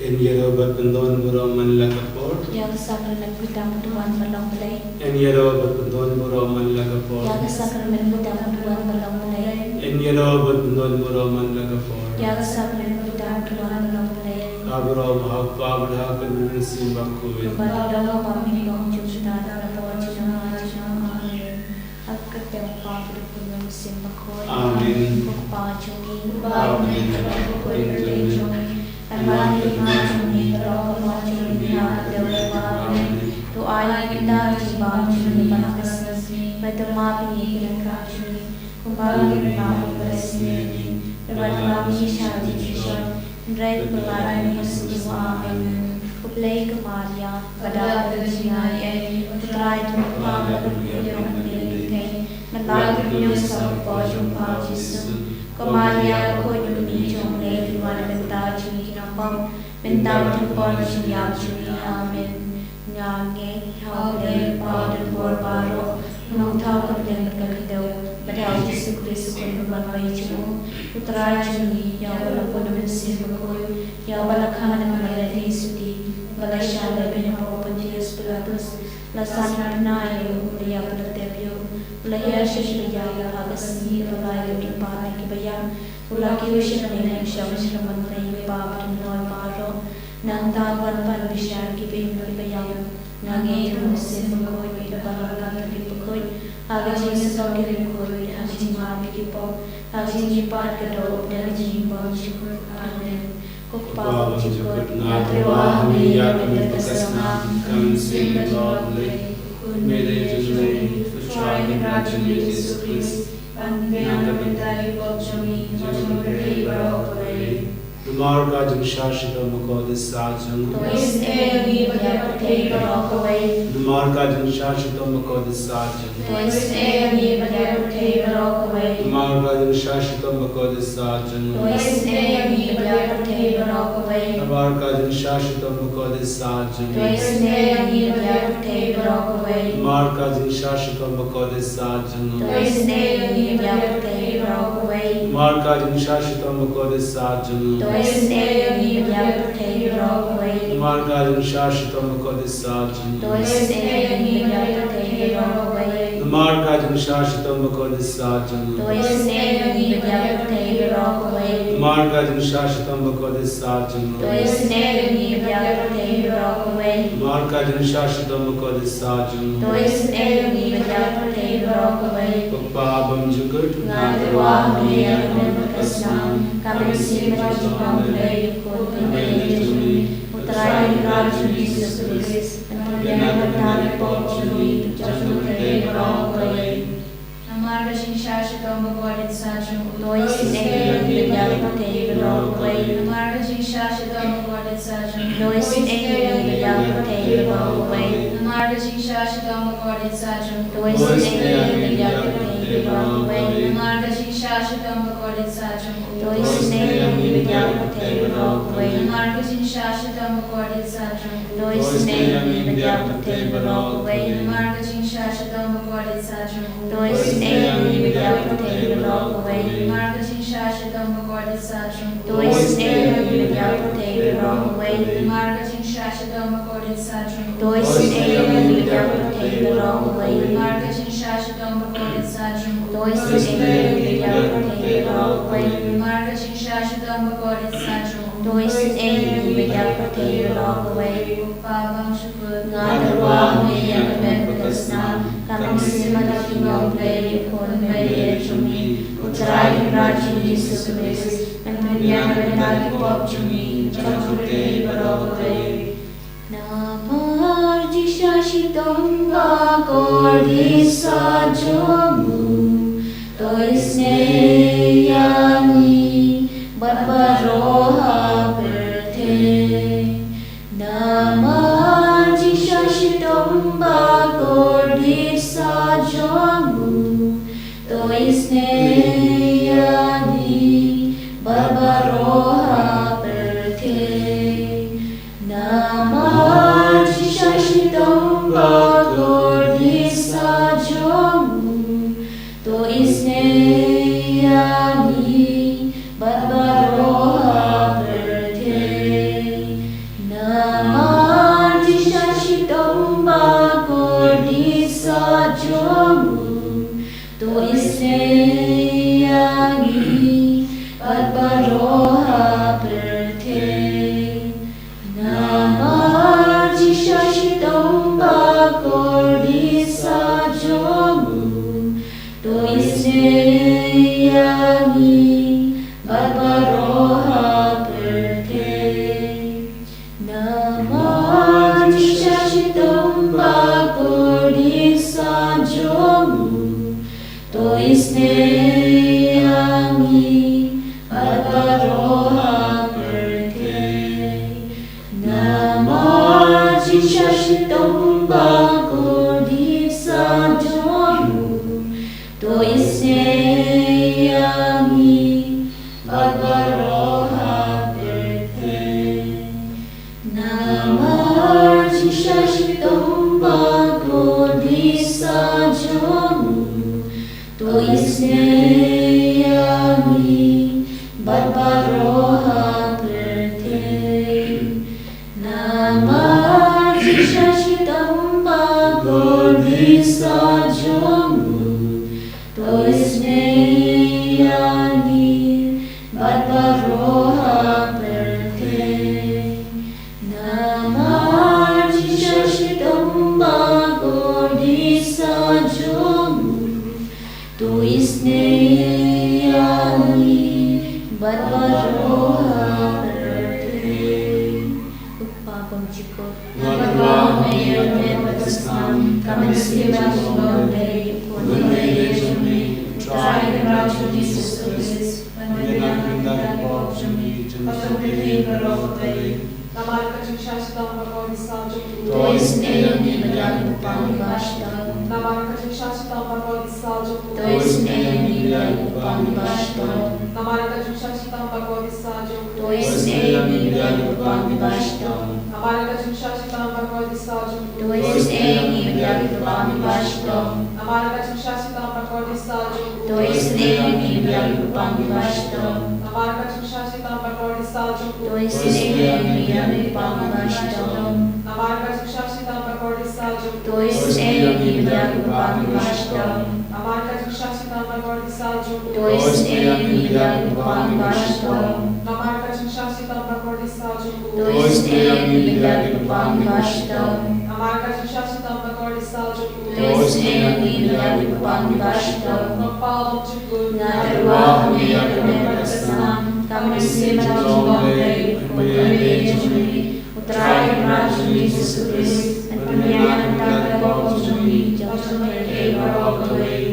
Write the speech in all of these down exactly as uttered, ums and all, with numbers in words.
Yn ïaroh bad pyndon baroh man la ka por. Ïa ka sakramen khuidang u Trai ba long Blei. Yn ïaroh bad pyndon baroh man la ka por. Ïa ka sakramen khuidang u Trai ba long Blei. Yn ïaroh bad pyndon baroh man la ka por. Ïa ka sakramen khuidang u Trai ba long Blei. Ka baroh ha u Kpa bad ha u Khun bad ha u Mynsiem Bakhuid. Kumba ka long ha u bymjukut, na ka por, junom junom. Amen. Ha ka kyrteng u Kpa bad u Khun bad u Mynsiem Bakhuid. Amen. Ko Kpa jong ngi, uba ha bneng, ka long ka pyrthei jong ngi. Ka mon ka jong ngi, ka long ka mon jong ngi ha ka dewïong. Amen. To ai ïa ngi mynta ka jingbam jong ngi ba ha ka sngi. Bad to map ïa ngi ki ryngkat jong ngi, kumba ngi map ïa kiba ri sngi ïa ngi. Bad to lam ngi sha temptation, hynrei to pyllait ngi na ka sngi. Amen. Khublei ko Maria, ba dap da ka jingaiei, u Trai u don bad phi ïa u. Ngi la kynmaw ïa u Kpa jong phi Jisu. Ko Maria, ka khuid jong u Blei, to wan na ka bynta jong ngi ki nongpop, mynta bad ha ka por jingïap jong ngi. Amen. Nga ngeit ha u Blei u Kpa u donbor baroh, u Nongthaw ka bneng bad ka khyndew, bad ha u Jisu Khrist u Khun uba wan wei jong u, u Trai jong ngi, ïa uba la bun ha u Mynsiem Bakhuid, ïa uba la kha na ka Mari Suti, uba la shah lehbeiñ hapoh u Pontius Pilatus, la sah na ka bnai, u la ïap, u la tep, u la hiar sha ki ba ïap, ha ka sngi u la ïoh lyngba na ki ba ïap, u la kiew sha bneng, u shong sha ka mon kaba ïeit ka Kpa ba donbor baroh. Nangta u wan pan bishar kiba im bad kiba ïap. Nga ngeit ha u Mynsiem Bakhuid, u la baptis da ki bakhuid, ha ka jingsuk ki riewkhuid, ha ka jingmap ïa ki pop, ha ka jingkyrpad ka doh, bad ha ka jingbymjukut. Amen. Ko Kpa bymjukut, nga tyrwa ha me ïa ka mynsiem bakhuid, ka mynsiem bakhuid, u Mari jong ngi, u Trai u Kynrad jong ngi Jisu Khrist, ban pynbiang na ka bynta ki pop jong ngi, jong ka pyrthei baroh kawei. Namar ka jingshah shitom bakordit sah jong u. To isynei ïa ngi bad ïa ka pyrthei baroh kawei. Namar ka jingshah shitom bakordit sah jong u. To isynei ïa ngi bad ïa ka pyrthei baroh kawei. Namar ka jingshah shitom bakordit sah jong u. To isynei ïa ngi bad ïa ka pyrthei baroh kawei. Namar ka jingshah shitom bakordit sah jong u. To isynei ïa ngi bad ïa ka pyrthei baroh kawei. Namar ka jingshah shitom bakordit sah jong u. To isynei ïa ngi bad ïa ka pyrthei baroh kawei. Namar ka jingshah shitom bakordit sah jong u. To isynei ïa ngi bad ïa ka pyrthei baroh kawei. Namar ka jingshah shitom bakordit sah jong u. To isynei ïa ngi bad ïa ka pyrthei baroh kawei. Namar ka jingshah shitom bakordit sah jong u. To isynei ïa ngi bad ïa ka pyrthei baroh kawei. Namar ka jingshah shitom bakordit sah jong u. To isynei ïa ngi bad ïa ka pyrthei baroh kawei. Namar ka jingshah shitom bakordit sah jong u. To isynei ïa ngi bad ïa ka pyrthei baroh kawei. Ko Kpa bymjukut, nga tyrwa ha me ïa ka mynsiem bakordit sah, ka mynsiem bakordit sah jong u Blei u Khun uba ïeit jong ngi, u Trai u Kynrad jong ngi Jisu Khrist, ban pynbiang na ka bynta ki pop jong ngi, jong ka pyrthei baroh kawei. Namar ka jingshah shitom bakordit sah jong u. To isynei ïa ngi bad ïa ka pyrthei baroh kawei. Namar ka jingshah shitom bakordit sah jong u. To isynei ïa ngi bad ïa ka pyrthei baroh kawei. Namar ka jingshah shitom bakordit sah jong u. To isynei ïa ngi bad ïa ka pyrthei baroh kawei. Namar ka jingshah shitom bakordit sah jong u. To isynei ïa ngi bad ïa ka pyrthei baroh kawei. Namar ka jingshah shitom bakordit sah jong u. To isynei ïa ngi bad ïa ka pyrthei baroh kawei. Namar ka jingshah shitom bakordit sah jong u. To isynei ïa ngi bad ïa ka pyrthei baroh kawei. Namar ka jingshah shitom bakordit sah jong u. To isynei ïa ngi bad ïa ka pyrthei baroh kawei. Namar ka jingshah shitom bakordit sah jong u. To isynei ïa ngi bad ïa ka pyrthei baroh kawei. Namar ka jingshah shitom bakordit sah jong u. To isynei ïa ngi bad ïa ka pyrthei baroh kawei. Namar ka jingshah shitom bakordit sah jong u. To isynei ïa ngi bad ïa ka pyrthei baroh kawei. Ko Kpa bymjukut, nga tyrwa ha me ïa ka mynsiem bakordit sah, ka mynsiem bakordit sah jong u Blei u Khun uba ïeit jong ngi, u Trai u Kynrad jong ngi Jisu Khrist, ban pynbiang na ka bynta ki pop jong ngi, jong ka pyrthei baroh kawei. Namar ka jingshah shitom bakordit sah jong u, to isynei ïa ngi bad baroh ha pyrthei. Namar ka jingshah shitom bakordit sah jong u, to isynei ïa ngi bad baroh ha pyrthei. Namar ka jingshah shitom bakordit sah jong u, to isynei bad baroh ha pyrthei. Namar jingshah shitom bakordit sah jong u, to isynei ïa ngi bad baroh ha pyrthei. Namar jingshah shitom bakordit sah jong u, to isynei ïa ngi bad baroh ha pyrthei. Namar jingshah shitom bakordit sah jong u, to isynei ïa ngi bad baroh ha pyrthei. Namar jingshah shitom bakordit sah jong u, to isynei ïa ngi bad baroh ha pyrthei. Namar jingshah shitom bakordit sah jong u, to isynei ïa ngi bad baroh ha pyrthei. Namar jingshah shitom bakordit sah jong u, to isynei ïa ngi bad baroh ha pyrthei. Ko Kpa bymjukut, nga tyrwa ha me ïa ka met bad ka snam, ka mynsiem bad ka jingdon dei, bad ka jingdon dei jong me, U Trai Kynrad jong ngi Jisu Khrist, ban ïakhun ïa ki pop jong ngi, jong ka pyrthei baroh kawei. Namar ka jingshah shitom bakordit sah jong u, to isynei ïa ngi bad ïa ki bapang kiba shitom. Namar ka jingshah shitom bakordit sah jong u, to isynei ïa ngi bad ïa ki bapang kiba shitom. Namar ka jingshah shitom bakordit sah jong u, to isynei ïa ngi bad ïa ki bapang kiba shitom. Namar ka jingshah shitom bakordit sah jong u, to isynei ïa ngi bad ïa ki bapang kiba shitom. Namar ka jingshah shitom bakordit sah jong u, to isynei ïa ngi bad ïa ki bapang kiba shitom. Namar ka jingshah shitom bakordit sah jong u, to isynei ïa ngi bad ïa ki bapang kiba shitom. Namar ka jingshah shitom bakordit sah jong u, to isynei ïa ngi bad ïa ki bapang kiba shitom. Namar ka jingshah shitom bakordit sah jong u, to isynei ïa ngi bad ïa ki bapang kiba shitom. Namar ka jingshah shitom bakordit sah jong u, to isynei ïa ngi bad ïa ki bapang kiba shitom. Namar ka jingshah shitom bakordit sah jong u, to isynei ïa ngi bad ïa ki bapang kiba shitom. Ko Kpa bymjukut, nga tyrwa ha me ïa ka met bad ka snam, ka mynsiem bad ka jingdon dei, bad ka jingdon dei jong me, U Trai Kynrad jong ngi Jisu Khrist, ban pynïaid ïa ka pop jong ngi, jong ka pyrthei baroh kawei.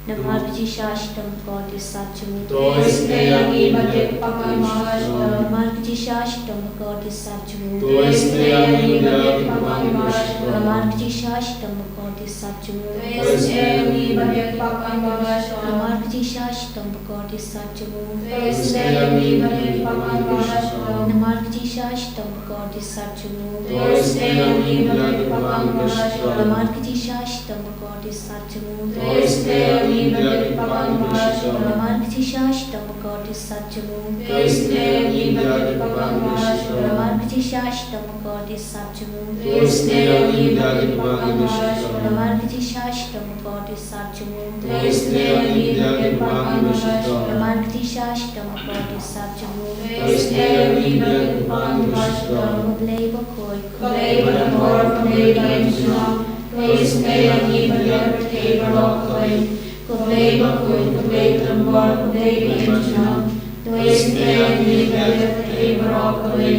Namar ka jingshah shitom bakordit sah jong u, to isynei ïa ngi bad ïa ki bapang kiba shitom. Namar ka jingshah shitom bakordit sah jong u, to isynei ïa ngi bad ïa ki bapang kiba shitom. Namar ka jingshah shitom bakordit sah jong u, to isynei ïa ngi bad ïa ki bapang kiba shitom. Namar ka jingshah shitom bakordit sah jong u, to isynei ïa ngi bad ïa ki bapang kiba shitom. Namar ka jingshah shitom bakordit sah jong u, to isynei ïa ngi bad ïa ki bapang kiba shitom. Namar ka jingshah shitom bakordit sah jong u, to isynei ïa ngi bad ïa ki bapang kiba shitom. Namar ka jingshah shitom bakordit sah jong u, to isynei ïa ngi bad ïa ki bapang kiba shitom. Namar ka jingshah shitom bakordit sah jong u, to isynei ïa ngi bad ïa ki bapang kiba shitom. Namar ka jingshah shitom bakordit sah jong u, to isynei ïa ngi bad ïa ki bapang kiba shitom. Namar ka jingshah shitom bakordit sah jong u, to isynei ïa ngi bad ïa ki bapang kiba shitom. Ko Blei bakhuid, ko Blei badonbor, ko Blei ba ïeit jong ngi, to isynei ïa ngi bad ïa ka pyrthei baroh kawei. Ko Blei bakhuid, ko Blei badonbor, ko Blei ba ïeit jong ngi, to isynei ïa ngi bad ïa ka pyrthei baroh kawei.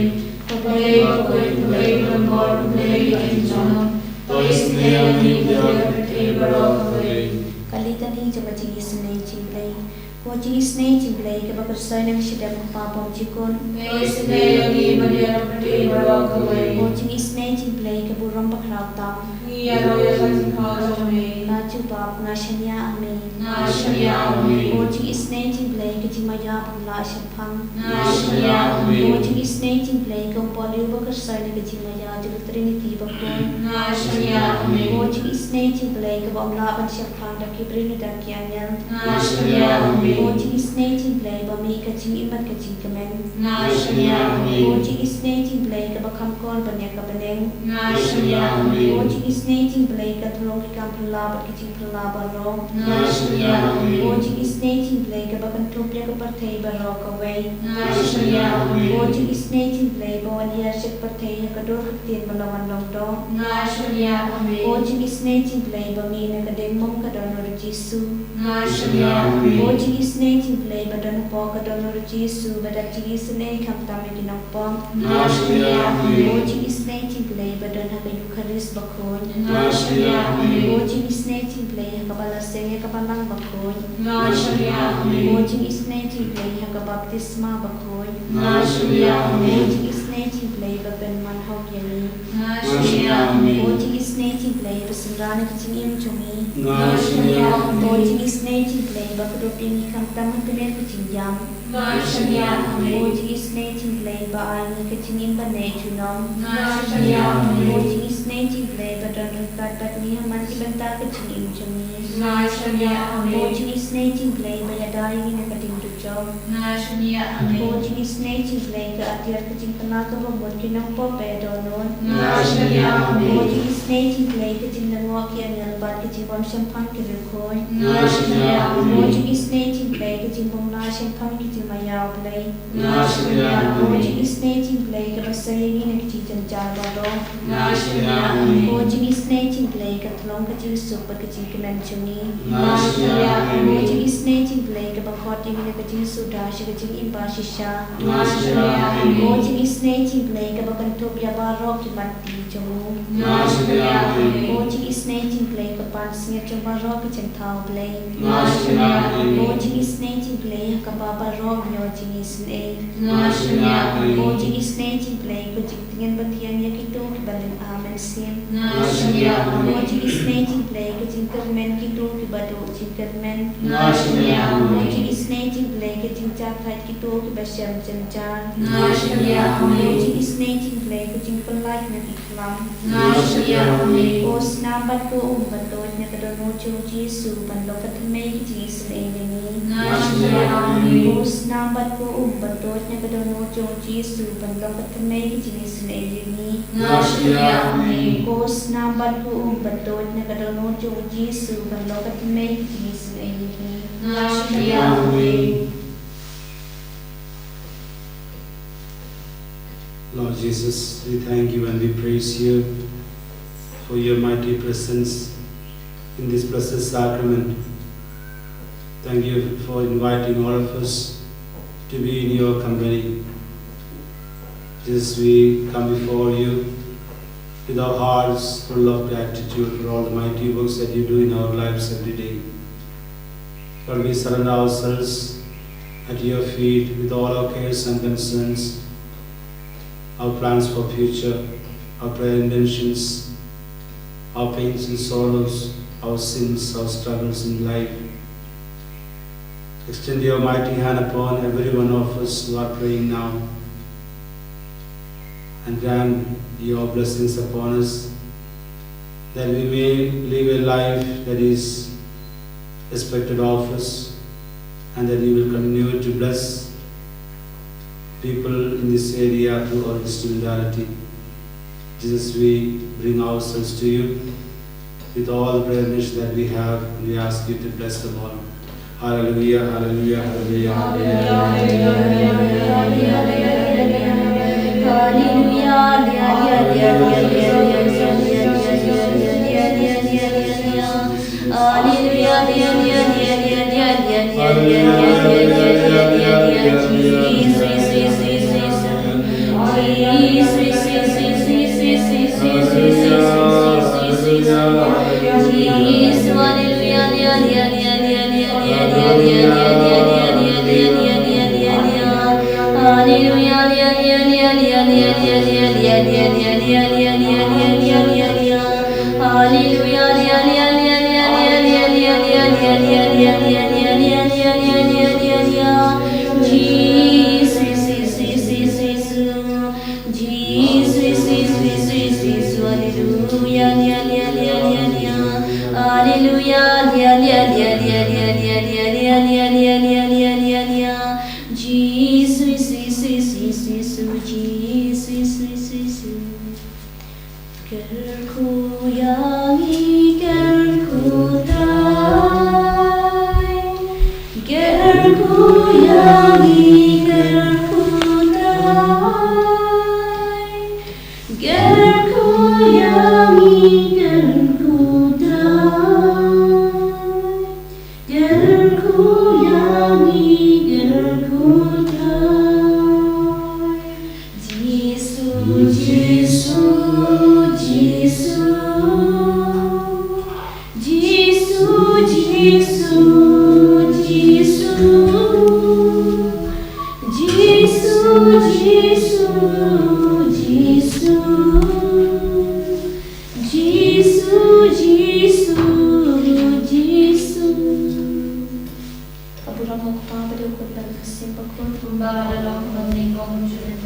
Ko Blei bakhuid, ko Blei badonbor, ko Blei ba ïeit jong ngi, to isynei ïa ngi bad ïa ka pyrthei baroh kawei. Ka Litani jong ka jingisynei jong U Blei. Ko jingisynei jong U Blei kaba kyrshoi na ka shadem u Kpa bymjukut, to isynei ïa ngi bad ïa ka pyrthei baroh kawei. Ko jingisynei jong U Blei ka burom bakhraw tam, ngi ïaroh ïa ka jingkhaw jong me. Ka jubab, nga shaniah ha me. Nga shaniah ha me. Ko jingisynei jong U Blei ka jingmaïa bym lah shemphang, nga shaniah ha me. Ko jingisynei jong U Blei ka umpohliew ba kyrshoi na ka jingmaïa jong ka Trinity bakhuid, nga shaniah ha me. Ko jingisynei jong U Blei kaba ym lah ban shemphang da ki briew ne da ki angel, nga shaniah ha me. Ko jingisynei jong U Blei ba mih ka jingim bad ka jingkmen, nga shaniah ha me. Ko jingisynei jong U Blei kaba kham kor ban ïa ka bneng, nga shaniah ha me. Ko jingisynei Jingïasnoh jong Blei ka thlong ki kam phylla bad ki jingphylla baroh. Nga shaniah, amen. Ko jingisnoh jong Blei kaba kynthup ïa ka pyrthei baroh kawei. Nga shaniah, amen. Ko jingisnoh jong Blei ba wan hiar sha ka pyrthei ha ka dur ka ktien ba la wan long doh. Nga shaniah, amen. Ko jingisnoh jong Blei ba mih na ka diengmong ka don u Jisu. Nga shaniah, amen. Ko jingisnoh jong Blei ba don hapoh ka dohnud u Jisu ba dap jingisynei khamtam ïa ki nongpop. Nga shaniah, amen. Ko jingisnoh jong Blei ba don ha ka Eukharist bakhuid. Nga shaniah, amen. Ko jingisnoh jong Blei ha kaba la seng ïa ka Balang bakhuid. Nga shaniah, amen. Ko jingisnoh jong Blei ha ka baptisma bakhuid. Nga shaniah, amen. Ko jingisnoh jong Blei ba pynman hok ïa ngi. Nga shaniah, amen. Ko jingisnoh jong Blei ba synran ïa ka jingim jong ngi. Nga shaniah, amen. Ko jingisnoh jong Blei ba kdup ïa ngi khamtam ha ka lynti ka jingïap. Nga shaniah, amen. Ko jingisnoh jong Blei ba ai ïa ngi ka jingim ba neh junom. Nga shaniah, amen. Ko jingisnoh jong Blei ba don ryngkat bad ngi ha man ki bynta ka jingim jong ngi. Nga shaniah, amen. Ko jingisnoh jong Blei ba ïada ïa ngi na ka ding dujok. Nga shaniah, amen. Ko jingisnoh jong Blei ka atiar ka jingkylla kaba mut ki nongpop ba ïa dohnud. Nga shaniah, amen. Ko jingisnoh jong Blei ka jinglyngngoh ki angel bad ka jingbym shemphang ki riewkhuid. Nga shaniah, amen. Ko jingisnoh jong Blei ka jingbym lah shemphang ki jingmaïa u Blei. Nga shaniah, amen. Ko jingisnoh jong Blei kaba sei ïa ngi na ki jingjynjar baroh. Nga shaniah, amen. Ko jingisnoh jong Blei ka thlong ka jingsuk bad ka jingkmen jong ngi. Nga shaniah, amen. Ko jingisnoh jong Blei kaba khot ïa ngi na ka jingsuda sha ka jingim ba shisha. Nga shaniah, amen. Ko jingisnoh jong Blei kaba kynthup ïa baroh ki lynti jong u. Nga shaniah, amen. Ko jingisnoh jong Blei ka pansngiat jong baroh ki jingthaw Blei. Nga shaniah, amen. Ko jingisnoh jong Blei ha kaba baroh ngi ïoh jingisynei. Nga shaniah, amen. Ko jingisnoh jong Blei ko jingtngen ba thiang ïa kito kiba lyngkha mynsiem. Nga shaniah, amen. Ko jingisnoh jong Blei ka jingkyrmen kito kiba duh jingkyrmen. Nga shaniah, amen. Ko jingisnoh jong Blei ka jingjakhlia kito kiba shem jynjar. Nga shaniah, amen. Ko jingisnoh jong Blei ka jingpyllait na ki khlam. Nga shaniah, amen. Ko snam bad ko um ba tuid na ka dohnud jong u Jisu ban long ka thymmei ka jingisynei ïa ngi. Nga shaniah, amen. Ko snam bad ko um ba tuid na ka dohnud jong u Jisu ban long ka thymmei ka jingisynei ïa ngi. Nga shaniah, amen. Ko snam bad ko um ba tuid na ka dohnud jong u Jisu ban long ka thymmei ka jingisynei ïa ngi. Nga shaniah, amen. Lord Jesus, we thank you and we praise you for your mighty presence in this blessed sacrament. Thank you for inviting all of us to be in your company. Jesus, we come before you with our hearts full of gratitude for all the mighty works that you do in our lives every day. Lord, we surrender ourselves at your feet with all our cares and concerns, our plans for future, our prayer intentions, our pains and sorrows, our sins, our struggles in life. Extend your mighty hand upon every one of us who are praying now, and grant your blessings upon us, that we may live a life that is expected of us, and that you will continue to bless people in this area through our Christian reality. Jesus, we bring ourselves to you with all the prayer needs that we have. We ask you to bless them all. Hallelujah, hallelujah, hallelujah, hallelujah. Kyrkhu ïa ngi, kyrkhu Trai. Kyrkhu ïa ngi, kyrkhu Trai. Kyrkhu ïa ngi, kyrkhu Trai. Kyrkhu ïa ngi, kyrkhu Trai. Jisu, Jisu, Jisu. Jisu, Jisu, Jisu. Jisu, Jisu, Jisu. Jisu, Jisu, Jisu. Ka burom u Kpa bad u Khun bad u Mynsiem Bakhuid. Kumba la long ha kaba nyngkong, junom,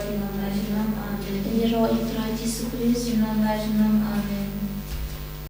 junom, junom. Amen. Ngin ïaroh ïa u Trai Jisu Khrist. Junom, junom. Amen.